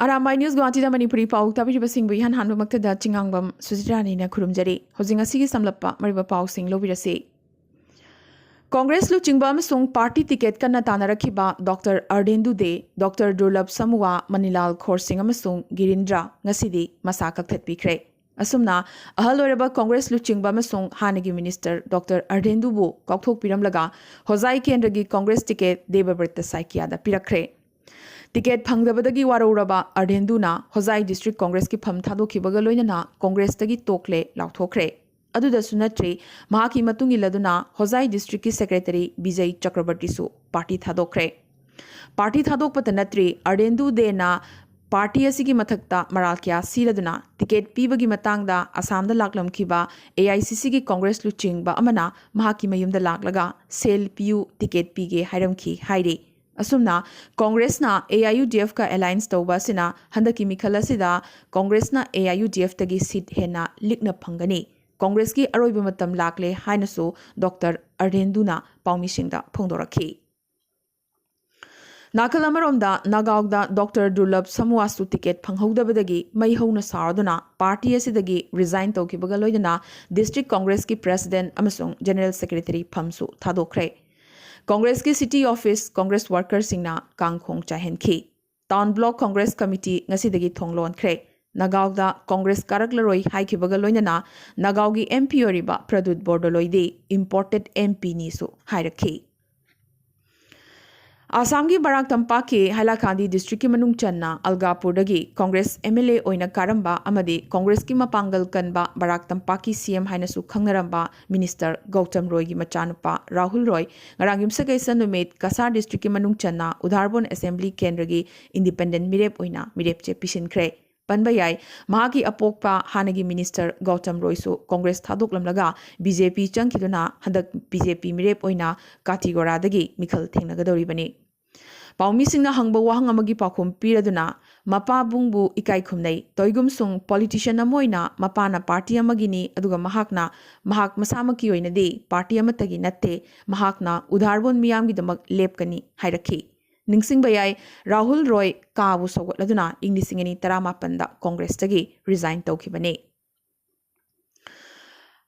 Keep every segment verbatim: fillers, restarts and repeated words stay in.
Arambai news ꯒꯨꯋꯥꯍꯥꯇꯤꯗ Manipuri ꯄꯥꯎ ꯇꯥꯕꯤꯔꯤꯕꯁꯤꯡꯕꯨ ꯏꯍꯥꯟ ꯍꯥꯟꯕꯃꯛꯇꯗ ꯆꯤꯡꯉꯥꯡꯕꯝ ꯁꯨꯖꯤꯇꯥꯔꯥꯅꯤꯅ ꯈꯨꯔꯨꯝꯖꯔꯤ꯫ ꯍꯧꯖꯤꯛ ꯉꯁꯤꯒꯤ ꯁꯝꯂꯞꯄ ꯃꯔꯨꯑꯣꯏꯕ ꯄꯥꯎꯁꯤꯡ ꯂꯧꯕꯤꯔꯁꯤ꯫ ꯀꯣꯡꯒ꯭ꯔꯦꯁ ꯂꯨꯆꯤꯡꯕ ꯑꯃꯁꯨꯡ ꯄꯥꯔꯇꯤ ꯇꯤꯀꯦꯠ ꯀꯟꯅ ꯇꯥꯟꯅꯔꯛꯈꯤꯕ ꯗꯣꯛꯇꯔ ꯑꯔꯗꯦꯟꯗꯨ ꯗꯦ, ꯗꯣꯛꯇꯔ ꯗꯨꯔꯂꯚ ꯁꯃꯨꯋꯥ, ꯃꯅꯤꯂꯥꯜ ꯈꯣꯔꯁꯤꯡ ꯑꯃꯁꯨꯡ ꯒꯤꯔꯤꯟꯗ꯭ꯔ ꯉꯁꯤꯗꯤ ꯃꯁꯥ ꯀꯛꯊꯠꯄꯤꯈ꯭ꯔꯦ꯫ ꯑꯁꯨꯝꯅ ꯑꯍꯜ ꯑꯣꯏꯔꯕ ꯀꯣꯡꯒ꯭ꯔꯦꯁ ꯂꯨꯆꯤꯡꯕ ꯑꯃꯁꯨꯡ ꯍꯥꯟꯅꯒꯤ ꯃꯤꯅꯤꯁꯇꯔ ꯗꯣꯛꯇꯔ ꯑꯔꯗꯦꯟꯗꯨꯕꯨ ꯀꯥꯎꯊꯣꯛꯄꯤꯔꯝꯂꯒ ꯍꯣꯖꯥꯏ ꯀꯦꯟꯗ꯭ꯔꯒꯤ ꯀꯣꯡꯒ꯭ꯔꯦꯁ ꯇꯤꯀꯦꯠ ꯗꯦꯕꯕ꯭ꯔꯠꯇ ꯁꯥꯏꯀꯤꯌꯥꯗ ꯄꯤꯔꯛꯈ꯭ꯔꯦ꯫ ꯇꯤꯀꯦꯠ ꯐꯪꯗꯕꯗꯒꯤ ꯋꯥꯔꯧꯔꯕ ꯑꯔꯗꯦꯟꯗꯨꯅ ꯍꯣꯖꯥꯏ ꯗꯤꯁꯇ꯭ꯔꯤꯛ ꯀꯣꯡꯒ꯭ꯔꯦꯁꯀꯤ ꯐꯝ ꯊꯥꯗꯣꯛꯈꯤꯕꯒ ꯂꯣꯏꯅꯅ ꯀꯣꯡꯒ꯭ꯔꯦꯁꯇꯒꯤ ꯇꯣꯛꯂꯦ ꯂꯥꯎꯊꯣꯛꯈ꯭ꯔꯦ꯫ ꯑꯗꯨꯗꯁꯨ ꯅꯠꯇ꯭ꯔꯤ, ꯃꯍꯥꯛꯀꯤ ꯃꯇꯨꯡ ꯏꯜꯂꯗꯨꯅ ꯍꯣꯖꯥꯏ ꯗꯤꯁꯇ꯭ꯔꯤꯛꯀꯤ ꯁꯦꯀ꯭ꯔꯦꯇꯔꯤ ꯕꯤꯖꯩ ꯆꯀ꯭ꯔꯕꯔꯇꯤꯁꯨ ꯄꯥꯔꯇꯤ ꯊꯥꯗꯣꯛꯈ꯭ꯔꯦ꯫ ꯄꯥꯔꯇꯤ ꯊꯥꯗꯣꯛꯄꯇ ꯅꯠꯇ꯭ꯔꯤ, ꯑꯔꯗꯦꯟꯗꯨ ꯗꯦꯅ ꯄꯥꯔꯇꯤ ꯑꯁꯤꯒꯤ ꯃꯊꯛꯇ ꯃꯔꯥꯜ ꯀꯌꯥ ꯁꯤꯔꯗꯨꯅ ꯇꯤꯀꯦꯠ ꯄꯤꯕꯒꯤ ꯃꯇꯥꯡꯗ ꯑꯁꯥꯝꯗ ꯂꯥꯛꯂꯝꯈꯤꯕ ꯑꯦ ꯑꯥꯏ ꯁꯤ ꯁꯤꯒꯤ ꯀꯣꯡꯒ꯭ꯔꯦꯁ ꯂꯨꯆꯤꯡꯕ ꯑꯃꯅ ꯃꯍꯥꯛꯀꯤ ꯃꯌꯨꯝꯗ ꯂꯥꯛꯂꯒ ꯁꯦꯜ ꯄꯤꯌꯨ, ꯇꯤꯀꯦꯠ ꯄꯤꯒꯦ ꯍꯥꯏꯔꯝꯈꯤ ꯍꯥꯏꯔꯤ꯫ ꯑꯁꯨꯝꯅ ꯀꯣꯡꯒ꯭ꯔꯦꯁꯅ A I U D ꯑꯦꯐꯀ alliance ꯇꯧꯕ ꯑꯁꯤꯅ ꯍꯟꯗꯛꯀꯤ ꯃꯤꯈꯜ ꯑꯁꯤꯗ ꯀꯣꯡꯒ꯭ꯔꯦꯁꯅ ꯑꯦ ꯑꯥꯏ ꯌꯨ ꯗꯤ ꯑꯦꯐꯇꯒꯤ ꯁꯤꯠ ꯍꯦꯟꯅ ꯂꯤꯛꯅ ꯐꯪꯒꯅꯤ꯫ ꯀꯣꯡꯒ꯭ꯔꯦꯁꯀꯤ ꯑꯔꯣꯏꯕ ꯃꯇꯝ ꯂꯥꯛꯂꯦ ꯍꯥꯏꯅꯁꯨ ꯗꯣꯛꯇꯔ ꯑꯔꯗꯦꯟꯗꯨꯅ ꯄꯥꯎꯃꯤꯁꯤꯡꯗ ꯐꯣꯡꯗꯣꯔꯛꯈꯤ꯫ ꯅꯥꯀꯜ ꯑꯃꯔꯣꯝꯗ ꯅꯥꯒꯥꯎꯗ ꯗꯣꯛꯇꯔ ꯗꯨꯔꯂꯚ ꯁꯃꯨꯋꯥꯁꯨ ꯇꯤꯀꯦꯠ ꯐꯪꯍꯧꯗꯕꯗꯒꯤ ꯃꯩ ꯍꯧꯅ ꯁꯥꯎꯔꯗꯨꯅ ꯄꯥꯔꯇꯤ ꯑꯁꯤꯗꯒꯤ ꯔꯤꯖꯥꯏꯟ ꯇꯧꯈꯤꯕꯒ ꯂꯣꯏꯅꯅ ꯗꯤꯁꯇ꯭ꯔꯤꯛ ꯀꯣꯡꯒ꯭ꯔꯦꯁꯀꯤ ꯄ꯭ꯔꯦꯁꯤꯗꯦꯟꯠ ꯑꯃꯁꯨꯡ ꯖꯦꯅꯔꯦꯜ ꯁꯦꯀ꯭ꯔꯦꯇꯔꯤ ꯐꯝꯁꯨ ꯊꯥꯗꯣꯛꯈ꯭ꯔꯦ꯫ ꯀꯣꯡꯒ꯭ꯔꯦꯁꯀꯤ ꯁꯤꯇꯤ ꯑꯣꯐꯤꯁ ꯀꯣꯡꯒ꯭ꯔꯦꯁ ꯋꯥꯔꯀꯔꯁꯤꯡꯅ ꯀꯥꯡꯈꯣꯡ ꯆꯥꯏꯍꯟꯈꯤ꯫ ꯇꯥꯎꯟ ꯕ꯭ꯂꯣꯛ ꯀꯣꯡꯒ꯭ꯔꯦꯁ ꯀꯃꯤꯇꯤ ꯉꯁꯤꯗꯒꯤ ꯊꯣꯡ ꯂꯣꯟꯈ꯭ꯔꯦ꯫ ꯅꯥꯒꯥꯎꯗ ꯀꯣꯡꯒ꯭ꯔꯦꯁ ꯀꯥꯔꯛꯂꯔꯣꯏ ꯍꯥꯏꯈꯤꯕꯒ ꯂꯣꯏꯅꯅ ꯅꯥꯒꯥꯎꯒꯤ ꯑꯦꯝ ꯄꯤ ꯑꯣꯏꯔꯤꯕ ꯄ꯭ꯔꯗꯨꯠ ꯕꯣꯔꯗꯣꯂꯣꯏꯗꯤ ꯏꯝꯄꯣꯔꯇꯦꯗ ꯑꯦꯝ ꯄꯤꯅꯤꯁꯨ ꯍꯥꯏꯔꯛꯈꯤ꯫ ꯑꯁꯥꯝꯒꯤ ꯕꯔꯥꯛ ꯇꯝꯄꯥꯛꯀꯤ ꯍꯥꯏꯂꯥꯀꯥꯟꯗꯤ ꯗꯤꯁꯇ꯭ꯔꯤꯛꯀꯤ ꯃꯅꯨꯡ ꯆꯟꯅ ꯑꯜꯒꯥꯄꯨꯔꯗꯒꯤ ꯀꯣꯡꯒ꯭ꯔꯦꯁ ꯑꯦꯝ ꯑꯦꯜ ꯑꯦ ꯑꯣꯏꯅ ꯀꯥꯔꯝꯕ ꯑꯃꯗꯤ ꯀꯣꯡꯒ꯭ꯔꯦꯁꯀꯤ ꯃꯄꯥꯡꯒꯜ ꯀꯟꯕ ꯕꯔꯥꯛ ꯇꯝꯄꯥꯛꯀꯤ ꯁꯤ ꯑꯦꯝ ꯍꯥꯏꯅꯁꯨ ꯈꯪꯅꯔꯝꯕ ꯃꯤꯅꯤꯁꯇꯔ ꯒꯧꯇꯝ ꯔꯣꯏꯒꯤ ꯃꯆꯥꯅꯨꯄꯥ ꯔꯥꯍꯨꯜ ꯔꯣꯏ ꯉꯔꯥꯡ ꯌꯨꯝꯁꯀꯩꯁ ꯅꯨꯃꯤꯠ ꯀꯁꯥꯔ ꯗꯤꯁꯇ꯭ꯔꯤꯛꯀꯤ ꯃꯅꯨꯡ ꯆꯟꯅ ꯎꯗꯥꯔꯕꯣꯟ ꯑꯦꯁꯦꯝꯕ꯭ꯂꯤ ꯀꯦꯟꯗ꯭ꯔꯒꯤ ꯏꯟꯗꯤꯄꯦꯟꯗꯦꯟꯠ ꯃꯤꯔꯦꯞ ꯑꯣꯏꯅ ꯃꯤꯔꯦꯞ ꯆꯦ ꯄꯤꯁꯤꯟꯈ꯭ꯔꯦ꯫ ꯄꯟꯕ ꯌꯥꯏ, ꯃꯍꯥꯛꯀꯤ ꯑꯄꯣꯛꯄ ꯍꯥꯟꯅꯒꯤ ꯃꯤꯅꯤꯁꯇꯔ ꯒꯧꯇꯝ ꯔꯣꯏꯁꯨ ꯀꯣꯡꯒ꯭ꯔꯦꯁ ꯊꯥꯗꯣꯛꯂꯝꯂꯒ ꯕꯤ ꯖꯦ ꯄꯤ ꯆꯪꯈꯤꯗꯨꯅ ꯍꯟꯗꯛ ꯕꯤ ꯖꯦ ꯄꯤ ꯃꯤꯔꯦꯞ ꯑꯣꯏꯅ ꯀꯥꯇꯤꯒꯣꯔꯥꯗꯒꯤ ꯃꯤꯈꯜ ꯊꯦꯡꯅꯒꯗꯧꯔꯤꯕꯅꯤ꯫ ꯄꯥꯎꯃꯤꯁꯤꯡꯅ ꯍꯪꯕ ꯋꯥꯍꯪ ꯑꯃꯒꯤ ꯄꯥꯎꯈꯨꯝ ꯄꯤꯔꯗꯨꯅ ꯃꯄꯥꯕꯨꯡꯕꯨ ꯏꯀꯥꯏ ꯈꯨꯝꯅꯩ꯫ ꯇꯣꯏꯒꯨꯝꯁꯨꯡ ꯄꯣꯂꯤꯇꯤꯁꯤꯌꯟ ꯑꯃ ꯑꯣꯏꯅ ꯃꯄꯥꯅ ꯄꯥꯔꯇꯤ ꯑꯃꯒꯤꯅꯤ, ꯑꯗꯨꯒ ꯃꯍꯥꯛꯅ ꯃꯍꯥꯛ ꯃꯁꯥꯃꯛꯀꯤ ꯑꯣꯏꯅꯗꯤ ꯄꯥꯔꯇꯤ ꯑꯃꯠꯇꯒꯤ ꯅꯠꯇꯦ, ꯃꯍꯥꯛꯅ ꯎꯗꯥꯔꯕꯣꯟ ꯃꯤꯌꯥꯝꯒꯤꯗꯃꯛ ꯂꯦꯞꯀꯅꯤ ꯍꯥꯏꯔꯛꯈꯤ꯫ ꯅꯤꯡꯁꯤꯡꯕ ꯌꯥꯏ, ꯔꯥꯍꯨꯜ ꯔꯣꯏ ꯀꯥꯕꯨ ꯁꯧꯒꯠꯂꯗꯨꯅ ꯏꯪ ꯂꯤꯁꯤꯡ ꯑꯅꯤ ꯇꯔꯥꯃꯥꯄꯟꯗ ꯀꯣꯡꯒ꯭ꯔꯦꯁꯇꯒꯤ resign ꯇꯧꯈꯤꯕꯅꯤ꯫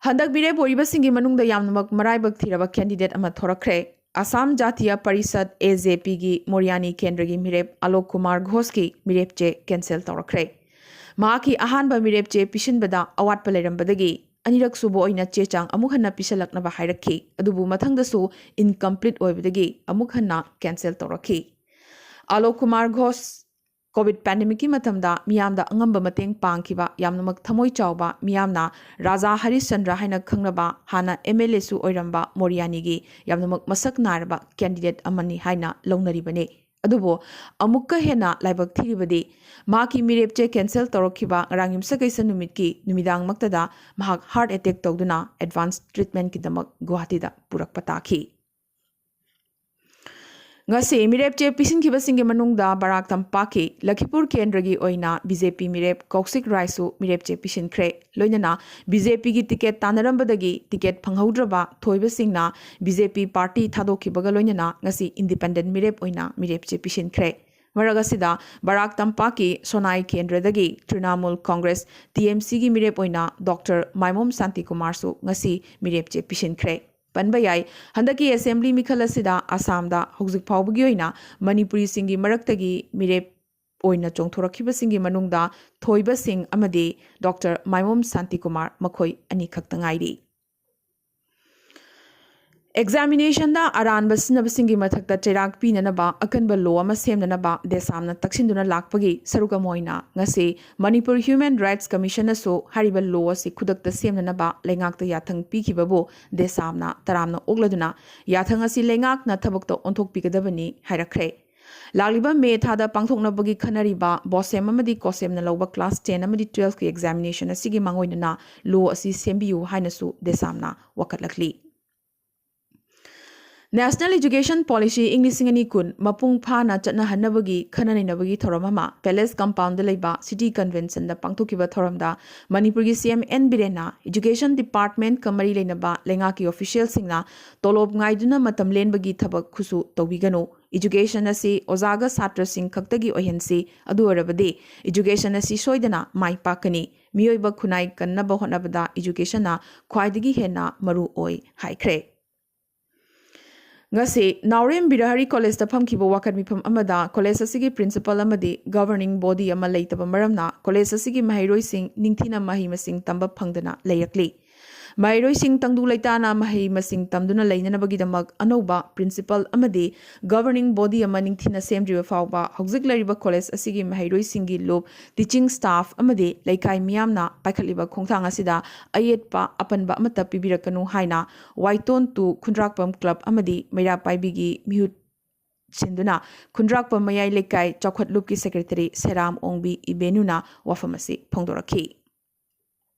ꯍꯟꯗꯛ ꯃꯤꯔꯦꯞ ꯑꯣꯏꯔꯤꯕꯁꯤꯡꯒꯤ ꯃꯅꯨꯡꯗ ꯌꯥꯝꯅꯃꯛ ꯃꯔꯥꯏꯕꯛ ꯊꯤꯔꯕ candidate ꯑꯃ ꯊꯣꯔꯛꯈ꯭ꯔꯦ꯫ ꯑꯁꯥꯝ ꯖꯥꯇꯤꯌ ꯄꯔꯤꯁꯠ, AJP ꯒꯤ ꯃꯣꯔꯤꯌꯥꯅꯤ ꯀꯦꯟꯗ꯭ꯔꯒꯤ ꯃꯤꯔꯦꯞ ꯑꯂꯣꯛ ꯀꯨꯃꯥꯔ ꯘꯣꯁꯀꯤ ꯃꯤꯔꯦꯞ ꯆꯦ cancel ꯇꯧꯔꯛꯈ꯭ꯔꯦ꯫ ꯃꯍꯥꯛꯀꯤ ꯑꯍꯥꯟꯕ ꯃꯤꯔꯦꯞ ꯆꯦ ꯄꯤꯁꯤꯟꯕꯗ ꯑꯋꯥꯠꯄ ꯂꯩꯔꯝꯕꯗꯒꯤ ꯑꯅꯤꯔꯛ ꯁꯨꯕ ꯑꯣꯏꯅ ꯆꯦ ꯆꯥꯡ ꯑꯃꯨꯛ ꯍꯟꯅ ꯄꯤꯁꯜꯂꯛꯅꯕ ꯍꯥꯏꯔꯛꯈꯤ, ꯑꯗꯨꯕꯨ ꯃꯊꯪꯗꯁꯨ incomplete ꯑꯣꯏꯕꯗꯒꯤ ꯑꯃꯨꯛ ꯍꯟꯅ cancel ꯇꯧꯔꯛꯈꯤ꯫ ꯑꯂꯣꯛ ꯀꯨꯃꯥꯔ ꯘꯣꯁ COVID pandemic ꯀꯤ ꯃꯇꯝꯗ ꯃꯤꯌꯥꯝꯗ ꯑꯉꯝꯕ ꯃꯇꯦꯡ ꯄꯥꯡꯈꯤꯕ, ꯌꯥꯝꯅꯃꯛ ꯊꯃꯣꯏ ꯆꯥꯎꯕ, ꯃꯤꯌꯥꯝꯅ ꯔꯥꯖꯥ ꯍꯔꯤꯁ ꯆꯟꯗ꯭ꯔ ꯍꯥꯏꯅ ꯈꯪꯅꯕ ꯍꯥꯟꯅ MLA ꯁꯨ ꯑꯣꯏꯔꯝꯕ ꯃꯣꯔꯤꯌꯥꯅꯤꯒꯤ ꯌꯥꯝꯅꯃꯛ ꯃꯁꯛ ꯅꯥꯏꯔꯕ candidate ꯑꯃꯅꯤ ꯍꯥꯏꯅ ꯂꯧꯅꯔꯤꯕꯅꯤ꯫ ꯑꯗꯨꯕꯨ ꯑꯃꯨꯛꯀ ꯍꯦꯟꯅ ꯂꯥꯏꯕꯛ ꯊꯤꯔꯤꯕꯗꯤ ꯃꯍꯥꯛꯀꯤ ꯃꯤꯔꯦꯞ ꯆꯦ cancel ꯇꯧꯔꯛꯈꯤꯕ ꯉꯔꯥꯡ ꯌꯨꯝꯁꯀꯩꯁ ꯅꯨꯃꯤꯠꯀꯤ ꯅꯨꯃꯤꯗꯥꯡꯃꯛꯇꯗ ꯃꯍꯥꯛ heart attack ꯇꯧꯗꯨꯅ advance treatment ꯀꯤꯗꯃꯛ ꯒꯨꯋꯥꯍꯥꯇꯤꯗ ꯄꯨꯔꯛꯄ ꯇꯥꯈꯤ꯫ ꯉꯁꯤ ꯃꯤꯔꯦꯞ ꯆꯦ ꯄꯤꯁꯤꯟꯈꯤꯕꯁꯤꯡꯒꯤ ꯃꯅꯨꯡꯗ ꯕꯔꯥꯛ ꯇꯝꯄꯥꯛꯀꯤ ꯂꯈꯤꯄꯨꯔ ꯀꯦꯟꯗ꯭ꯔꯒꯤ ꯑꯣꯏꯅ BJP ꯃꯤꯔꯦꯞ ꯀꯧꯁꯤꯛ ꯔꯥꯏꯁꯨ ꯃꯤꯔꯦꯞ ꯆꯦ ꯄꯤꯁꯤꯟꯈ꯭ꯔꯦ꯫ ꯂꯣꯏꯅꯅ BJP ꯒꯤ ticket ꯇꯥꯟꯅꯔꯝꯕꯗꯒꯤ ticket ꯐꯪꯍꯧꯗ꯭ꯔꯕ ꯊꯣꯏꯕꯁꯤꯡꯅ BJP party ꯊꯥꯗꯣꯛꯈꯤꯕꯒ ꯂꯣꯏꯅꯅ ꯉꯁꯤ independent ꯃꯤꯔꯦꯞ ꯑꯣꯏꯅ ꯃꯤꯔꯦꯞ ꯆꯦ ꯄꯤꯁꯤꯟꯈ꯭ꯔꯦ꯫ ꯃꯔꯛ ꯑꯁꯤꯗ ꯕꯔꯥꯛ ꯇꯝꯄꯥꯛꯀꯤ ꯁꯣꯅꯥꯏ ꯀꯦꯟꯗ꯭ꯔꯗꯒꯤ ꯇ꯭ꯔꯤꯅꯥꯃꯨꯜ ꯀꯣꯡꯒ꯭ꯔꯦꯁ, TMC ꯒꯤ ꯃꯤꯔꯦꯞ ꯑꯣꯏꯅ ꯗꯣꯛꯇꯔ ꯃꯥꯏꯃꯣꯝ ꯁꯥꯟꯇꯤꯀꯨꯃꯥꯔꯁꯨ ꯉꯁꯤ ꯃꯤꯔꯦꯞ ꯆꯦ ꯄꯤꯁꯤꯟꯈ꯭ꯔꯦ꯫ ꯄꯟꯕ ꯌꯥꯏ, ꯍꯟꯗꯛꯀꯤ assembly ꯃꯤꯈꯜ ꯑꯁꯤꯗ ꯑꯁꯥꯝꯗ ꯍꯧꯖꯤꯛ ꯐꯥꯎꯕꯒꯤ ꯑꯣꯏꯅ ꯃꯅꯤꯄꯨꯔꯤꯁꯤꯡꯒꯤ ꯃꯔꯛꯇꯒꯤ ꯃꯤꯔꯦꯞ ꯑꯣꯏꯅ ꯆꯣꯡꯊꯣꯔꯛꯈꯤꯕꯁꯤꯡꯒꯤ ꯃꯅꯨꯡꯗ ꯊꯣꯏꯕ ꯁꯤꯡ ꯑꯃꯗꯤ ꯗꯣꯛꯇꯔ ꯃꯥꯏꯃꯣꯝ ꯁꯥꯟꯇꯤꯀꯨꯃꯥꯔ ꯃꯈꯣꯏ ꯑꯅꯤꯈꯛꯇ ꯉꯥꯏꯔꯤ꯫ Examination ꯗ ꯑꯔꯥꯟꯕ ꯁꯤꯖꯤꯟꯅꯕꯁꯤꯡꯒꯤ ꯃꯊꯛꯇ ꯆꯩꯔꯥꯛ ꯄꯤꯅꯅꯕ ꯑꯀꯟꯕ law ꯑꯃ ꯁꯦꯝꯅꯅꯕ ꯗꯦꯁꯥꯝꯅ ꯇꯛꯁꯤꯟꯗꯨꯅ ꯂꯥꯛꯄꯒꯤ ꯁꯔꯨꯛ ꯑꯃ ꯑꯣꯏꯅ ꯉꯁꯤ ꯃꯅꯤꯄꯨꯔ Human Rights Commission ꯅꯁꯨ ꯍꯥꯏꯔꯤꯕ law ꯑꯁꯤ ꯈꯨꯗꯛꯇ ꯁꯦꯝꯅꯅꯕ ꯂꯩꯉꯥꯛꯇ ꯌꯥꯊꯪ ꯄꯤꯈꯤꯕꯕꯨ ꯗꯦꯁꯥꯝꯅ ꯇꯔꯥꯝꯅ ꯑꯣꯛꯂꯗꯨꯅ ꯌꯥꯊꯪ ꯑꯁꯤ ꯂꯩꯉꯥꯛꯅ ꯊꯕꯛꯇ ꯑꯣꯟꯊꯣꯛꯄꯤꯒꯗꯕꯅꯤ ꯍꯥꯏꯔꯛꯈ꯭ꯔꯦ꯫ ꯂꯥꯛꯂꯤꯕ ꯃꯦ ꯊꯥꯗ ꯄꯥꯡꯊꯣꯛꯅꯕꯒꯤ ꯈꯟꯅꯔꯤꯕ ꯕꯣꯁꯦꯝ ꯑꯃꯗꯤ ꯀꯣꯁꯦꯝꯅ ꯂꯧꯕ class ten ꯑꯃꯗꯤ twelve ꯀꯤ examination ꯑꯁꯤꯒꯤ ꯃꯥꯡꯑꯣꯏꯅꯅ law ꯑꯁꯤ ꯁꯦꯝꯕꯤꯌꯨ ꯍꯥꯏꯅꯁꯨ ꯗꯦꯁꯥꯝꯅ ꯋꯥꯀꯠꯂꯛꯂꯤ꯫ National Education Policy ꯏꯪ ꯂꯤꯁꯤꯡ ꯑꯅꯤ ꯀꯨꯟ ꯃꯄꯨꯡ ꯐꯥꯅ ꯆꯠꯅꯍꯟꯅꯕꯒꯤ ꯈꯟꯅ ꯅꯩꯅꯕꯒꯤ ꯊꯧꯔꯝ ꯑꯃ Palace Compound ꯗ ꯂꯩꯕ City Convention ꯗ ꯄꯥꯡꯊꯣꯛꯈꯤꯕ ꯊꯧꯔꯝꯗ ꯃꯅꯤꯄꯨꯔꯒꯤ CM N ꯕꯤꯔꯦꯟꯅ Education Department ꯀ ꯃꯔꯤ ꯂꯩꯅꯕ ꯂꯩꯉꯥꯛꯀꯤ official ꯁꯤꯡꯅ ꯇꯣꯂꯣꯞ ꯉꯥꯏꯗꯨꯅ ꯃꯇꯝ ꯂꯦꯟꯕꯒꯤ ꯊꯕꯛ ꯈꯨꯠꯁꯨ ꯇꯧꯕꯤꯒꯅꯨ, Education ꯑꯁꯤ ꯑꯣꯖꯥꯒ ꯁꯥꯇ꯭ꯔꯁꯤꯡ ꯈꯛꯇꯒꯤ ꯑꯣꯏꯍꯟꯁꯤ, ꯑꯗꯨ ꯑꯣꯏꯔꯕꯗꯤ education ꯑꯁꯤ ꯁꯣꯏꯗꯅ ꯃꯥꯏ ꯄꯥꯛꯀꯅꯤ꯫ ꯃꯤꯑꯣꯏꯕ ꯈꯨꯟꯅꯥꯏ ꯀꯟꯅꯕ ꯍꯣꯠꯅꯕꯗ educationꯅ ꯈ꯭ꯋꯥꯏꯗꯒꯤ ꯍꯦꯟꯅ ꯃꯔꯨ ꯑꯣꯏ ꯍꯥꯏꯈ꯭ꯔꯦ꯫ ꯉꯁꯤ ꯅꯥꯎꯔꯦꯝ ꯕꯤꯔꯍꯔꯤ ꯀꯣꯂꯦꯖꯇ ꯐꯝꯈꯤꯕ ꯋꯥꯀꯠ ꯃꯤꯐꯝ ꯑꯃꯗ ꯀꯣꯂꯦꯖ ꯑꯁꯤꯒꯤ principal ꯑꯃꯗꯤ governing body ꯑꯃ ꯂꯩꯇꯕ ꯃꯔꯝꯅ ꯀꯣꯂꯦꯖ ꯑꯁꯤꯒꯤ ꯃꯍꯩꯔꯣꯏꯁꯤꯡ ꯅꯤꯡꯊꯤꯅ ꯃꯍꯩ ꯃꯁꯤꯡ ꯇꯝꯕ ꯐꯪꯗꯅ ꯂꯩꯔꯛꯂꯤ꯫ ꯃꯍꯩꯔꯣꯏꯁꯤꯡ ꯇꯪꯗꯨ ꯂꯩꯇꯥꯅ ꯃꯍꯩ ꯃꯁꯤꯡ ꯇꯝꯗꯨꯅ ꯂꯩꯅꯅꯕꯒꯤꯗꯃꯛ ꯑꯅꯧꯕ principal ꯑꯃꯗꯤ governing body ꯑꯃ ꯅꯤꯡꯊꯤꯅ ꯁꯦꯝꯗ꯭ꯔꯤꯕ ꯐꯥꯎꯕ ꯍꯧꯖꯤꯛ ꯂꯩꯔꯤꯕ ꯀꯣꯂꯦꯖ ꯑꯁꯤꯒꯤ ꯃꯍꯩꯔꯣꯏꯁꯤꯡꯒꯤ ꯂꯨꯞ, teaching staff ꯑꯃꯗꯤ ꯂꯩꯀꯥꯏ ꯃꯤꯌꯥꯝꯅ ꯄꯥꯏꯈꯠꯂꯤꯕ ꯈꯣꯡꯊꯥꯡ ꯑꯁꯤꯗ ꯑꯌꯦꯠꯄ ꯑꯄꯟꯕ ꯑꯃꯠꯇ ꯄꯤꯕꯤꯔꯛꯀꯅꯨ ꯍꯥꯏꯅ ꯋꯥꯏꯇꯣꯟ ꯇꯨ ꯈꯨꯟꯗ꯭ꯔꯥꯛꯄꯝ club ꯑꯃꯗꯤ ꯃꯩꯔꯥ ꯄꯥꯏꯕꯤꯒꯤ ꯃꯤꯍꯨꯠ ꯁꯤꯟꯗꯨꯅ ꯈꯨꯟꯗ꯭ꯔꯥꯛꯄꯝ ꯃꯌꯥꯏ ꯂꯩꯀꯥꯏ ꯆꯥꯎꯈꯠ ꯂꯨꯞꯀꯤ secretary ꯁꯦꯔꯥꯝ ꯑꯣꯡꯕꯤ ꯏꯕꯦꯅꯨꯅ ꯋꯥꯐꯝ ꯑꯁꯤ ꯐꯣꯡꯗꯣꯔꯛꯈꯤ꯫